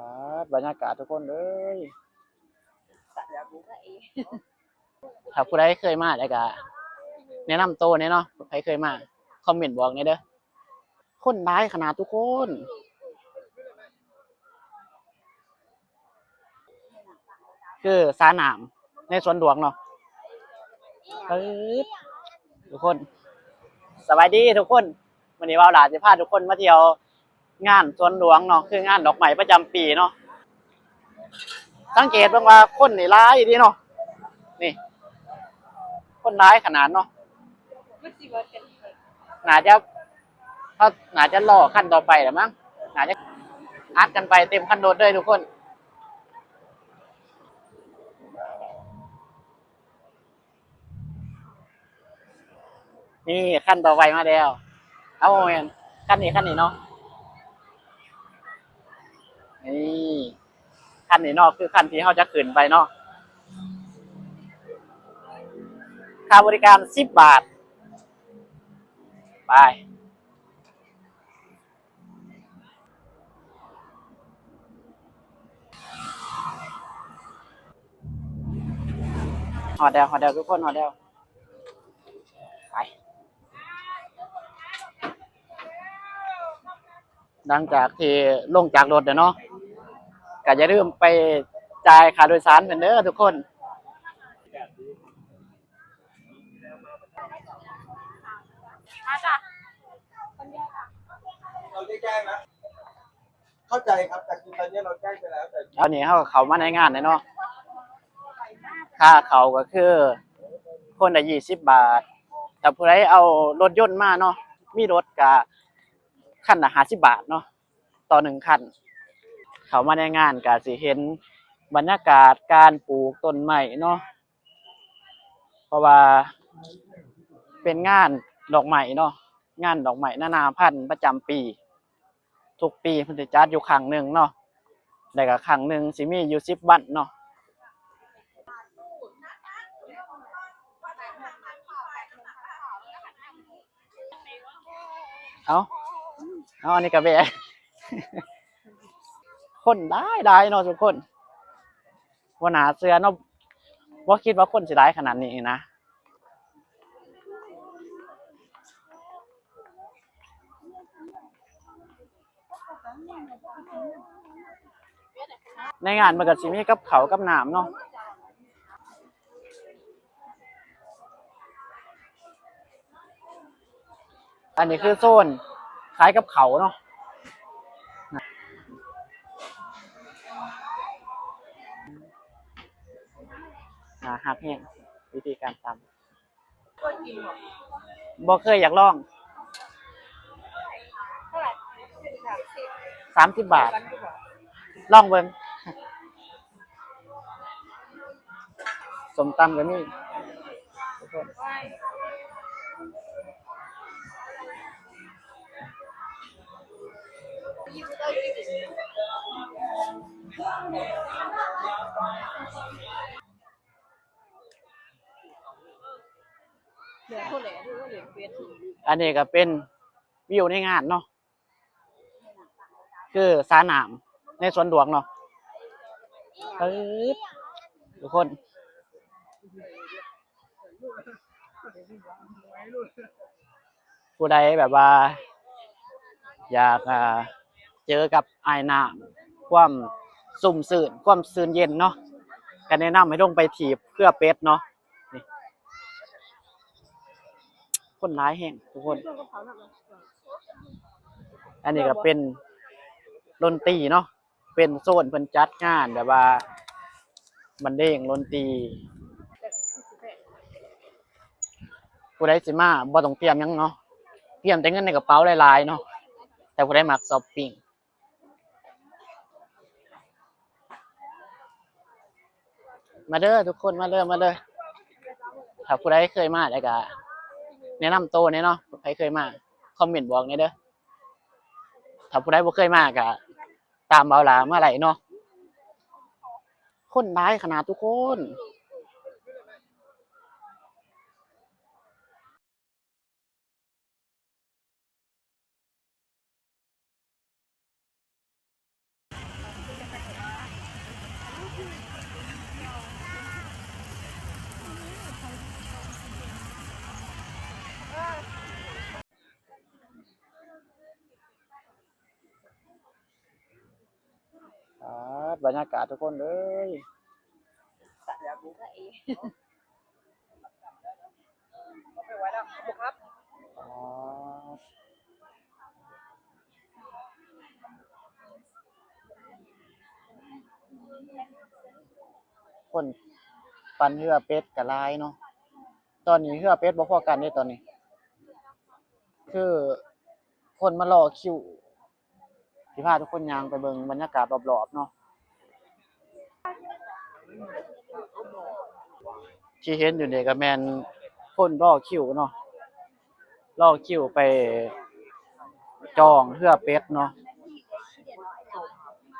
ປາດ ບັນຍາກາດທຸກຄົນເອີຍ. ຖ້າຜູ້ໃດເຄີຍມາແລ້ວກະແນະນຳໂຕແດ່ເນາະ, ໃຜເຄີຍມາຄອມເມັນບອກແດ່ເດີ. ຄົນຫຼາຍຂະໜາດທຸກຄົນ. ຄືສານ້ຳໃນສວນຫຼວງເນາະ. ປຶບ ທຸກຄົນ ສະບາຍດີທຸກຄົນ. ມື້ນີ້ບ່າວຫຼ້າຊິພາທຸກຄົນມາທ່ຽວງານສວນຫຼວງເນາະ, ຄືງານດອກໄມ້ປະຈຳປີເນາະ. ສັງເກດເບິ່ງວ່າຄົນນີ້ຫຼາຍອີ່ຫຼີເນາະ. ນີ້ ຄົນຫຼາຍຂະໜາດເນາະ. ໜ້າຈະ ເຮົາໜ້າຈະລໍຄັນຕໍ່ໄປແລ້ວມັ້ງ. ໜ້າຈະອັດກັນໄປເຕັມຄັນລົດເລີຍທຸກຄົນ. ນີ້ ຄັນຕໍ່ໄປມາແລ້ວ. ເອົາ ບໍ່ແມ່ນ ຄັນນີ້ ຄັນນີ້ເນາະ. ນີ້ ຄັນນີ້ເນາະ ຄືຄັນທີ່ເຮົາຈະຂຶ້ນໄປເນາະ. ຄ່າບໍລິການສິບບາດ. ໄປ. ຮອດແລ້ວ ຮອດແລ້ວທຸກຄົນ ຮອດແລ້ວ. ໄປ. ຫຼັງຈາກທີ່ລົງຈາກລົດແລ້ວເນາະ ກະຢ່າລືມໄປຈ່າຍຄ່າໂດຍສານເພິ່ນເດີທຸກຄົນ. ມາຈ້ະ. ເຂົ້າໃຈຄັບ ແຕ່ຄືຕອນນີ້ເຮົາແຈ້ງໄປແລ້ວ ແຕ່ ຕອນນີ້ເຮົາກໍເຂົ້າມາໃນງານແລ້ວເນາະ. ຄ່າເຂົ້າກໍຄືຄົນລະຊາວບາດ. ຖ້າຜູ້ໃດເອົາລົດຍົນມາເນາະ ມີລົດກະຄັນລະຫ້າສິບບາດເນາະ ຕໍ່ໜຶ່ງຄັນ. ເຂົ້າມາໃນງານກະຊິເຫັນບັນຍາກາດການປູກຕົ້ນໄມ້ເນາະ. ເພາະວ່າເປັນງານດອກໄມ້ເນາະ, ງານດອກໄມ້ນານາພັນປະຈຳປີ. ທຸກປີເພິ່ນຊິຈັດຢູ່ຄັ້ງໜຶ່ງເນາະ, ແລ້ວກໍຄັ້ງໜຶ່ງຊິມີຢູ່ສິບວັນເນາະ. ເອົາ ເອົາ ອັນນີ້ກໍແບກ ຄົນຫຼາຍໆເນາະທຸກຄົນ. ບໍ່ໜ້າເຊື່ອເນາະ, ບໍ່ຄິດວ່າຄົນຊິຫຼາຍຂະໜາດນີ້ນະ. ໃນງານມັນກໍຊິມີກັບເຂົ້າກັບນ້ຳເນາະ. ອັນນີ້ຄືໂຊນຂາຍກັບເຂົ້າເນາະ. ໜ້າຮັກແຮງ ວິທີການຕຳ. ບໍ່ເຄີຍ ຢາກລອງ. ສາມສິບບາດ ລອງເບິ່ງ. ສົ້ມຕຳກໍມີ. ອັນນີ້ກໍເປັນວິວໃນງານເນາະ. ຄືສານ້ຳໃນສວນຫຼວງເນາະ. ປຶບ ທຸກຄົນ ຜູ້ໃດແບບວ່າຢາກ ອ່າ ເຈີກັບອ້າຍນ້ຳ ຄວາມຊຸ່ມຊື່ນ ຄວາມຊື່ນເຢັນເນາະ, ກໍແນະນຳໃຫ້ລົງໄປທີ່ເຄືອເປັດເນາະ. ນີ້ ຄົນຫຼາຍແຮງທຸກຄົນ. ອັນນີ້ກໍເປັນດົນຕີເນາະ, ເປັນໂຊນເພິ່ນຈັດງານແບບວ່າບັນເລງດົນຕີ. ຜູ້ໃດຊິມາບໍ່ຕ້ອງຕຽມຫຍັງເນາະ, ຕຽມແຕ່ເງິນໃນກະເປົາຫຼາຍໆເນາະ, ແຕ່ຜູ້ໃດມັກຊັອບປິງ. ມາເດີທຸກຄົນ ມາເດີ ມາເດີ. ຖ້າຜູ້ໃດເຄີຍມາແລ້ວກະແນະນຳໂຕແດ່ເນາະ, ໃຜເຄີຍມາຄອມເມັນບອກແດ່ເດີ. ຖ້າຜູ້ໃດບໍ່ເຄີຍມາກະຕາມບ່າວຫຼ້າມາໄດ້ເນາະ. ຄົນຫຼາຍຂະໜາດທຸກຄົນ. ເ ປາດ ບັນຍາກາດທຸກຄົນເອີຍ. ຄົນປັ່ນເຮືອເປັດກໍຫຼາຍເນາະ. ຕອນນີ້ເຮືອເປັດບໍ່ພໍກັນເດ້ຕອນນີ້ ຄືຄົນມາລໍຄິວ. ຊິພາທຸກຄົນຍ່າງໄປເບິ່ງບັນຍາກາດລອບໆເນາະ. ທີ່ເຫັນຢູ່ນີ້ກໍແມ່ນຄົນລໍຄິວເນາະ, ລໍຄິວໄປຈອງເຮືອເປັດເນາະ.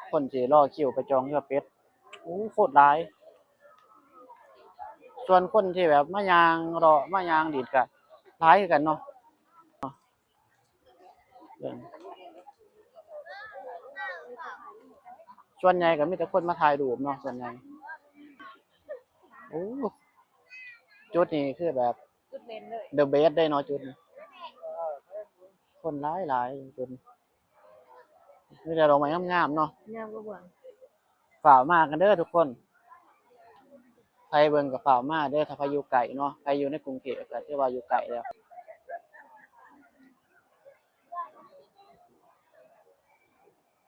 ຄົນທີ່ລໍຄິວໄປຈອງເຮືອເປັດ ໂອ້ ໂຄດຫຼາຍ. ສ່ວນຄົນທີ່ແບບມາຍ່າງເລາະ ມາຍ່າງຫຼິ້ນກໍຫຼາຍຄືກັນເນາະ. ສ່ວນໃຫຍ່ກໍມີແຕ່ຄົນມາຖ່າຍຮູບເນາະ ສ່ວນໃຫຍ່. ໂອ້ ຈຸດນີ້ຄືແບບ ຈຸດເດັ່ນເລີຍ the best ເດ້ເນາະ ຈຸດນີ້ ຄົນຫຼາຍໆ ຈຸດນີ້ ມີແຕ່ດອກໄມ້ງາມໆເນາະ. ງາມກວ່າເມືອງ. ຟ້າວມາກັນເດີທຸກຄົນ, ໃຜເບິ່ງກໍຟ້າວມາເດີ ຖ້າໃຜຢູ່ໃກ້ເນາະ. ໃຜຢູ່ໃນກຸງເທບກໍຖືວ່າຢູ່ໃກ້ແລ້ວ.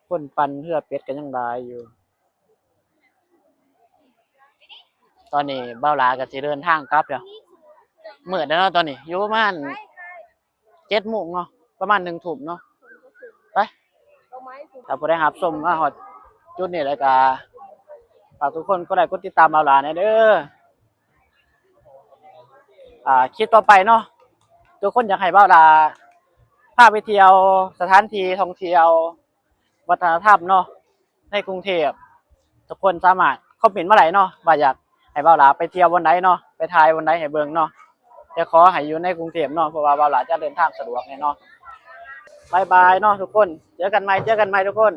ຄົນປັ່ນເຮືອເປັດກໍຍັງຫຼາຍຢູ່. ຕອນນີ້ບ່າວຫຼ້າກໍຊິເດີນທາງກັບແລ້ວ, ມືດແລ້ວເນາະ. ຕອນນີ້ຢູ່ປະມານ ເຈັດໂມງເນາະ ປະມານໜຶ່ງທຸ່ມເນາະ. ໄປ ຖ້າຜູ້ໃດຮັບຊົມມາຮອດຈຸດນີ້ແລ້ວກໍ ຝາກທຸກຄົນກົດໄລກົດຕິດຕາມບ່າວຫຼ້າແດ່ເດີ. ອ່າ ຄລິບຕໍ່ໄປເນາະ ທຸກຄົນຢາກໃຫ້ບ່າວຫຼ້າພາໄປທ່ຽວສະຖານທີ່ທ່ອງທ່ຽວ ວັດທະນະທຳເນາະ ໃນກຸງເທບ, ທຸກຄົນສາມາດຄອມເມັນມາໄດ້ເນາະ ວ່າຢາກໃຫ້ບ່າວຫຼ້າໄປທ່ຽວບ່ອນໃດເນາະ ໄປຖ່າຍບ່ອນໃດໃຫ້ເບິ່ງເນາະ. ແຕ່ຂໍໃຫ້ຢູ່ໃນກຸງເທບເນາະ ເພາະວ່າບ່າວຫຼ້າຈະເດີນທາງສະດວກແດ່ເນາະ. ບາຍບາຍເນາະທຸກຄົນ, ເຈີກັນໃໝ່ ເຈີກັນໃໝ່ທຸກຄົນ.